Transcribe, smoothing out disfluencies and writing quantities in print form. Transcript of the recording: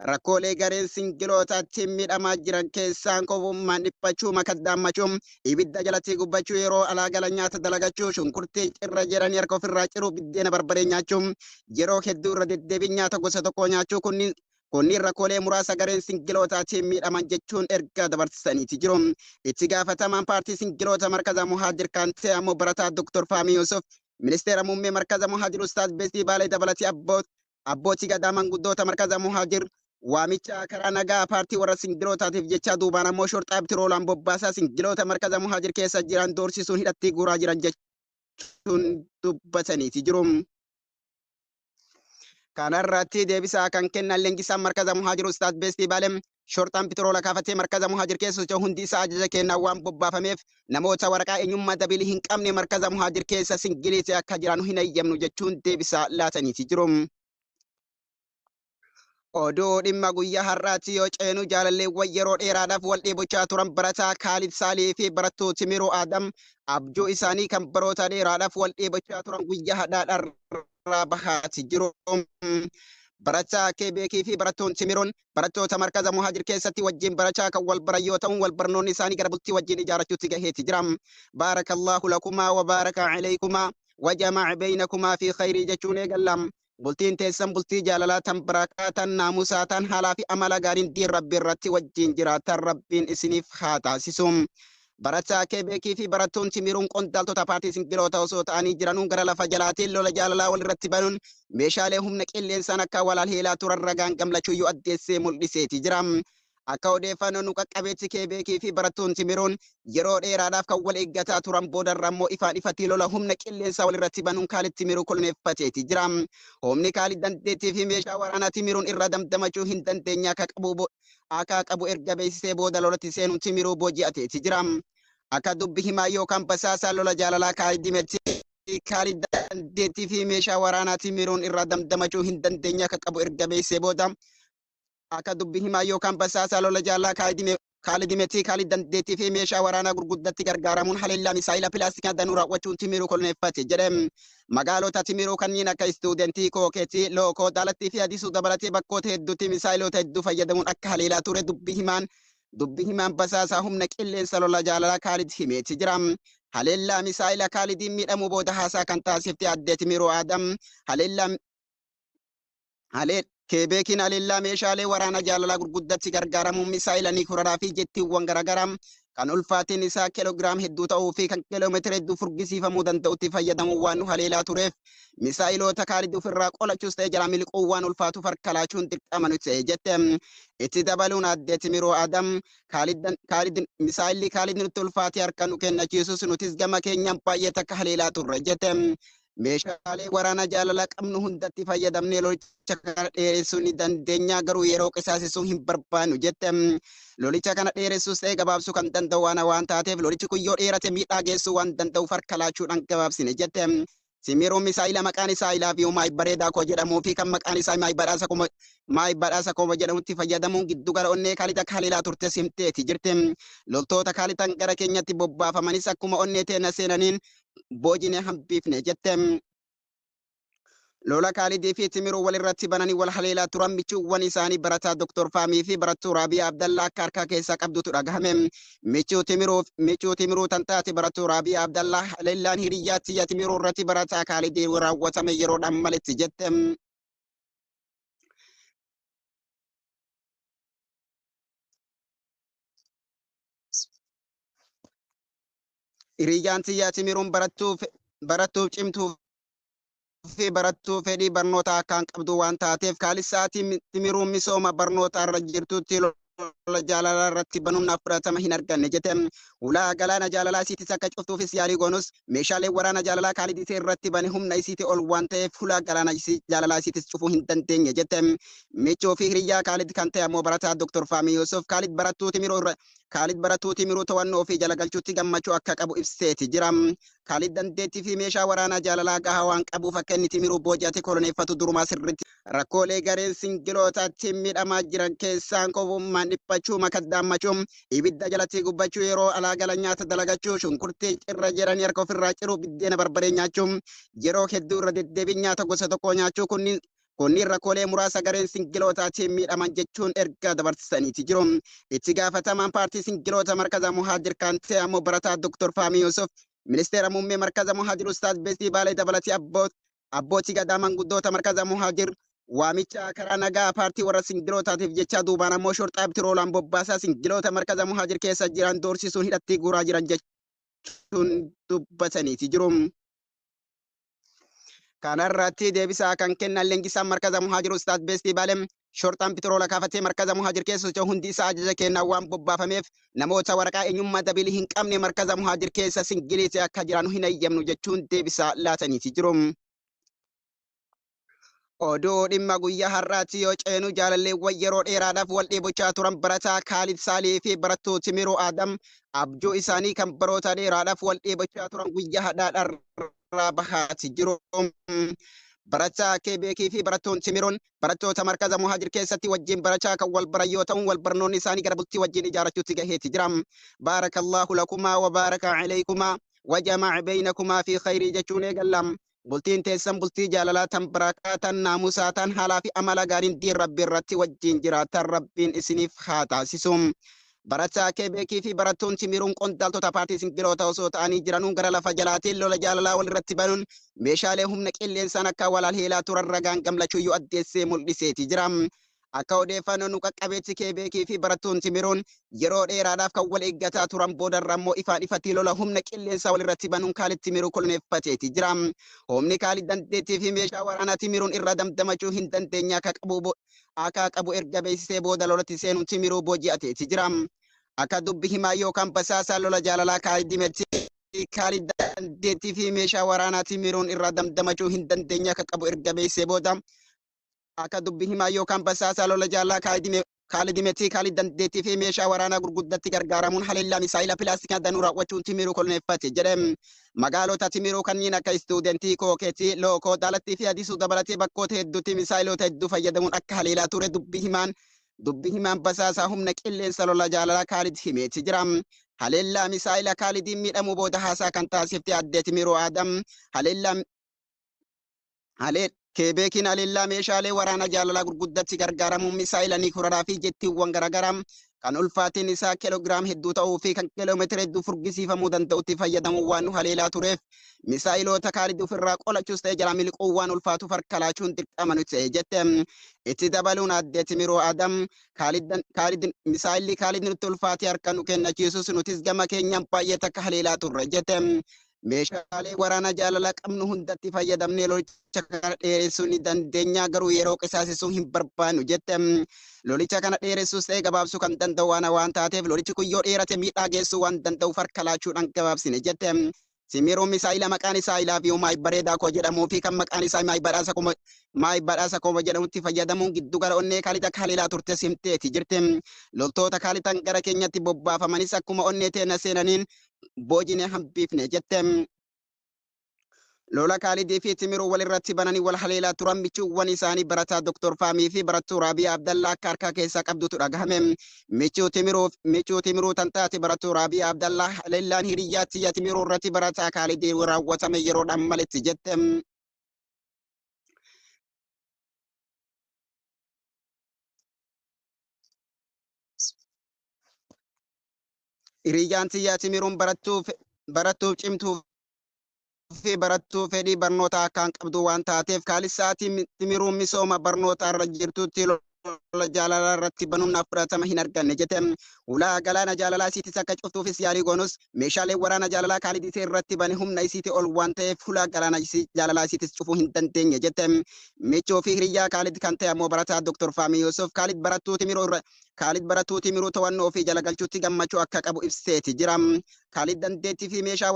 Rakkoolee gareen singilootaatti miidhamaa jiran keessaan kofummaan dhiphachuu, makaddaammachuu, ibidda jalatti gubbachuu, yeroo alaa gala nyaata dalagachuu, shunkurtii cirra jedhanii harka ofirraa ciruu, biddeena barbaree nyaachuu, yeroo hedduu irra deddeebiin nyaata gosa tokkoo nyaachuu kunniin rakkoolee muraasa gareen singilootaatiin miidhaman jechuun ergaa dabarsaniiti jiru. Itti gaafatamaan paartii singiloota markaza Muhaajir kan ta'e ammoo barataa Dr. Faamii Yusuf ministeera muummee markaza Muhaajir Ustaaz Beestii Baalee dabalatee abbootii gadaa manguddoota markaza Muhaajir waamicha karaa nagaa paartii warra singilootaatiif jecha duubaan ammoo shorxaa bitiroolaan bobbaasaa singiloota markaza Muhaajir keessa jiran doorsisuun hidhatti guuraa jiran jechuun dubbataniiti jiru. Kanarratti deebisaa kan kennan leenjisaan markaza Muhaajir Ustaaz Beestii Baalem shorxaan bitiroola kaafatee markaza Muhaajir keessa socho'u hundi isaa ajaja kennaa waan bobbaafameef namoota waraqaa eenyummaa dabilii hin qabne markaza Muhaajir keessa singiliitii akka jiran hin eeyyamnu jechuun deebisaa laataniiti jiru. Oduu dhimma guyyaa har'aatti yoo ceenu jaalalleewwan yeroo dheeraadhaaf wal dheebochaa turan barataa Kaalid Saalii fi barattuu Timiruu Adam abjuu isaanii kan baroota dheeraadhaaf wal dheebochaa turan guyyaa hadhaadharraa bahaati jiru. Barataa Keebeekii fi barattuun Timiruun barattoota markaza Muhaajir keessatti wajjin barachaa kan wal baran yoo ta'u wal barnoonni isaanii gara bultii wajjin ijaarrachuutti gaheeti jira. Baarakallahu lakumaa wa baaraka alaykumaa wa jama'a baynakumaa fi khayrii jechuun eegalla. Bultiin teessan bultii jaalalaa tan barakaa tan naamusaa tan haalaa fi amala gaariin diin rabbi irratti wajjin jiraatan rabbiin isiniif haa taasisu. Barataa Keebeekii fi barattuun Timiruun qondaaltota paartii singiloota osoo ta'anii jiranuun gara lafa jalaatiin lola jaalalaa walirratti banuun meeshaalee humna qilleensaan akka walaal heelaa turan ragaan gamlachuuyyuu addeessee mul'iseeti jira. Akka odeeffannoo nu qaqqabeetti Keebeekii fi barattuun Timiruun yeroo dheeraadhaaf kan wal eeggataa turan boodarra immoo ifaan ifatti lola humna qilleensaa walirratti banuun Kaalid Timiruu koloneeffateeti jira. Humni Kaalid dandeettii fi meeshaa waraanaa Timiruun irraa damdamachuu hin dandeenye akka qabu erga beeksisee booda lolatti seenuun Timiruu booji'ateeti jira. Akka dubbi himaa yookaan basaasaa lola jaalalaa Kaalid himetti Kaalid dandeettii fi meeshaa waraanaa Timiruun irraa damdamachuu hin dandeenye akka qabu erga beeksisee booda akka dubbi himaa yookaan basaasaa lola jaalaa Kaalid himetti Kaalid dandeettii fi meeshaa waraanaa gurguddatti gargaaramuun haleellaa misaayila pilaastikaa danuu raawwachuun Timiruu koloneeffate jedhe. Magaalota Timiruu kanneen akka istuudentii Kookeetii, Lookoo, Daalattii fi Adisuu dabalatee bakkoota hedduutti misaayiloota hedduu fayyadamuun akka haleelaa ture dubbi himaan basaasaa humna qilleensa lola jaalalaa Kaalid himeeti jira. Haleellaa misaayila Kaalidiin miidhamuu booda haasaa kan taasifte addee Timiruu Adam haleellaa Keebeekiin haleellaa meeshaalee waraana jaalalaa gurguddatti gargaaramuun misaayila niikularaa fi jettiiwwan garaagaraa kan ulfaatiin isaa kiiloogiraam hedduu ta'uu fi kan kiiloomeetira hedduu furgisiifamuu danda'utti fayyadamuun waan nu haleelaa tureef misaayiloota Kaalid ofirraa qolachuus ta'e jalaa miliquu waan ulfaatuuf harka laachuun dirqama nuti ta'e jette. Itti dabaluun addee Timiruu Adam Kaalid misaayilli Kaalid nutti ulfaatee harka nu kennachiisus nutis gama keenyaan baay'ee takka haleelaa turre jette. Meeshaalee waraana jaalalaa qabnu hundatti fayyadamnee lolicha kana dheeressuu ni dandeenya garuu yeroo qisaasisuu hin barbaannu jette. Lolicha kana dheeressuus ta'e gabaabsuu kan danda'u waan taateef lolichi kun yoo dheerate miidhaa geessuu waan danda'uuf harka laachuudhaan gabaabsine jette. Simiruun misaayila maqaan isaa Ilaafiyu Maay Bareedaa Koo jedhamuu fi kan maqaan isaa Maay Badhaasa Koo jedhamutti fayyadamuun giddugala onnee Kaalid akka haleelaa turte simteeti jirti. Loltoota Kaalitan gara keenyatti bobbaafamanis akkuma onnee teena seenaniin boojine hambifne jette. Lola Kaalidii fi Timiruu walirratti bananii wal haleelaa turan michuuwwan isaanii barataa Dr. Faamii fi barattuu Raabiyaa Abdallaa akka harkaa keessaa qabdutu dhagahame. Michuu Timiruu tan taate barattuu Raabiyaa Abdallaa haleellaan hiriyyaa tiyya Timiruu irratti barataa Kaalidii raawwatame yeroodhaan maletti jette. Hiriyyaan tiyyaa Timiruun barattuuf cimtuu fi barattuu fedhii barnootaa akkaan qabdu waan taateef kaalissaa Timiruun misooma barnootaa irra jirtutti lola jaalalaa irratti banuun naaf fudhatama hin arganne jette. Ulaa galaana jaalalaa isiitis akka cuftuufis yaalii goonus meeshaaleen waraana jaalalaa Kaalid isee irratti bane humna isiitii ol waan ta'eef hulaa galaana jaalalaa isiitis cufuu hin dandeenye jette. Michuu fi hiriyyaa Kaalid kan ta'e ammoo barataa Dr. Faamii Yusuf Kaalid barattuu Timiruu irra Kaalid barattuu Timiruu to'annoo ofii jala galchuutti gammachuu akka qabu ibseeti jira. Kaalid dandeettii fi meeshaa waraanaa jaalalaa gahaa waan qabuuf akka inni Timiruu booji'ate koloneeffatu durumaa sirriitti. Rakkoolee gareen singilootaatti miidhamaa jiran keessaan kofummaan dhiphachuu, makaddaammachuu, ibidda jalatti gubbachuu, yeroo alaa gala nyaata dalagachuu, shunkurtii cirra jedhanii harka ofirraa ciruu, biddeena barbaree nyaachuu, yeroo hedduu irra deddeebiin nyaata gosa tokkoo nyaachuu kunniin Kunniin rakkoolee muraasa gareen singilootaatiin miidhaman jechuun ergaa dabarsaniiti jiru. Itti gaafatamaan paartii singiloota markaza Muhaajir kan ta'e ammoo barataa Dr. Faamii Yusuf ministeera muummee markaza Muhaajir Ustaaz Beestii Baalee dabalatee abbootii gadaa manguddoota markaza Muhaajir waamicha karaa nagaa paartii warra singilootaatiif jecha duubaan ammoo shorxaa bitiroolaan bobbaasaa singiloota markaza Muhaajir keessa jiran doorsisuun hidhatti guuraa jiran jechuun dubbataniiti jiru. Kanarratti deebisaa kan kennan leenjisaan markaza Muhaajir Ustaaz Beestii Baalee shorxaan bitiroola kaafatee markaza Muhaajir keessa socho'u hundi isaa ajaja kennaa waan bobbaafameef namoota waraqaa eenyummaa dabilii hin qabne markaza Muhaajir keessa singiliitii akka jiran hin eeyyamnu jechuun deebisaa laataniiti jiru. Oduu dhimma guyyaa har'aatti yoo ceenu jaalalleewwan yeroo dheeraadhaaf wal dheebochaa turan barataa Kaalid Saalii fi barattuu Timiruu Adam abjuu isaanii kan baroota dheeraadhaaf wal dheebochaa turan guyyaa har'aa dharraa bahaati jiru. Barataa Keebeekii fi barattuun Timiruun barattoota markaza Muhaajir keessatti wajjin barachaa kan wal baran yoo ta'u wal barnoonni isaanii gara bultii wajjin ijaarrachuutti gaheeti jira. Baarakallahu lakumaa wa baaraka alaykumaa wa jama'a baynakumaa fi khayrii jechuun eegalla. Bultiin teessan bultii jaalalaa tan barakaa tan naamusaa tan haalaa fi amala gaariin diin rabbi irratti wajjin jiraatan rabbiin isiniif haa taasisu. Barataa Keebeekii fi barattuun Timiruun qondaaltota paartii singiloota osoo ta'anii jiranuun gara lafa jalaatiin lola jaalalaa walirratti banuun meeshaalee humna qilleensaan akka wal haleelaa turan ragaan gamlachuuyyuu addeessee mul'iseeti jira. Akka odeeffannoo nu qaqqabeetti Keebeekii fi barattuun Timiruun yeroo dheeraadhaaf kan wal eeggataa turan boodarra immoo ifaan ifatti lola humna qilleensaa walirratti banuun Kaalid Timiruu koloneeffateeti jira. Humni Kaalid dandeettii fi meeshaa waraanaa Timiruun irraa damdamachuu hin dandeenye akka qabu erga beeksisee booda lolatti seenuun Timiruu booji'ateeti jira. Akka dubbi himaa yookaan basaasaa lola jaalalaa Kaalid himetti Kaalid dandeettii fi meeshaa waraanaa Timiruun irraa damdamachuu hin dandeenye akka qabu erga beeksisee booda akka dubbi himaa yookaan basaasaa lola jaalaa Kaalid himetti Kaalid dandeettii fi meeshaa waraanaa gurguddatti gargaaramuun haleellaa misaayila pilaastikaa danuu raawwachuun Timiruu koloneeffate jedhe. Magaalota Timiruu kanneen akka istuudentii Kookeetii, Lookoo, Daalattii fi Adisuu dabalatee bakkoota hedduutti misaayiloota hedduu fayyadamuun akka haleelaa ture dubbi himaan basaasaa humna qilleensa lola jaalalaa Kaalid himeeti jira. Haleellaa misaayila Kaalidiin miidhamuu booda haasaa kan taasifte addee Timiruu Adam haleellaa Keebeekiin haleellaa meeshaalee waraana jaalalaa gurguddatti gargaaramuun misaayila niikularaa fi jettiiwwan garaagaraa kan ulfaatiin isaa kiiloogiraam hedduu ta'uu fi kan kiiloomeetira hedduu furgisiifamuu danda'utti fayyadamuun waan nu haleelaa tureef misaayiloota Kaalid ofirraa qolachuus ta'e jalaa miliquu waan ulfaatuuf harka laachuun dirqama nuti ta'e jette. Itti dabaluun addee Timiruu Adam misaayilli Kaalid nutti ulfaatee harka nu kennachiisus nutis gama keenyaan baay'ee takka haleelaa turre jette. Meeshaalee waraana jaalalaa qabnu hundatti fayyadamnee lolicha kana dheeressuu ni dandeenya garuu yeroo qisaasisuu hin barbaannu jette. Lolicha kana dheeressuus ta'e gabaabsuu kan danda'u waan taateef lolichi kun yoo dheerate miidhaa geessuu waan danda'uuf harka laachuudhaan gabaabsine jette. Timiruun misaayila maqaan isaa Ilaafiyu Maay Bareedaa koo jedhamuu fi kan maqaan isaa Maay Badhaasa Koo jedhamutti fayyadamuun giddu gala onnee Kaalid akka haleelaa turte simteeti jirti. Loltoota Kaalitan gara keenyatti bobbaafamanis akkuma onnee teena seenaniin boojine hambifne jette. Lola Kaalidii fi Timiruu walirratti bananii wal haleelaa turan michuuwwan isaanii barataa Dr. Faamii fi barattuu Raabiyaa Abdallaa akka harka keessaa qabdutu dhagahame. Michuu Timiruu tan taate barattuu Raabiyaa Abdallaa haleellaan hiriyyaa tiyya Timiruu irratti barataa Kaalidii raawwatame yeroodhaan maletti jette. Hiriyyaan tiyya Timiruun barattuuf cimtuu fi barattuu fedhii barnootaa akkaan qabdu waan taateef Kaalid sa'aatii Timiruun misooma barnootaa irra jirtutti lola jaalalaa irratti banuun naaf fudhatama hin arganne jette. Ulaa galaana jaalalaa isiitis akka cuftuufis yaalii goonus meeshaaleen waraana jaalalaa Kaalid isee irratti bane humna isiitii ol waan ta'eef hulaa galaana jaalalaa isiitis cufuu hin dandeenye jette. Michuu fi hiriyyaa Kaalid kan ta'e ammoo barataa Dr. Faamii Yusuf Kaalid barattuu Timiruu irra Kaalid barattuu Timiruu to'annoo ofii jala galchuutti gammachuu akka qabu ibseeti jira. Kaalid dandeettii fi meeshaa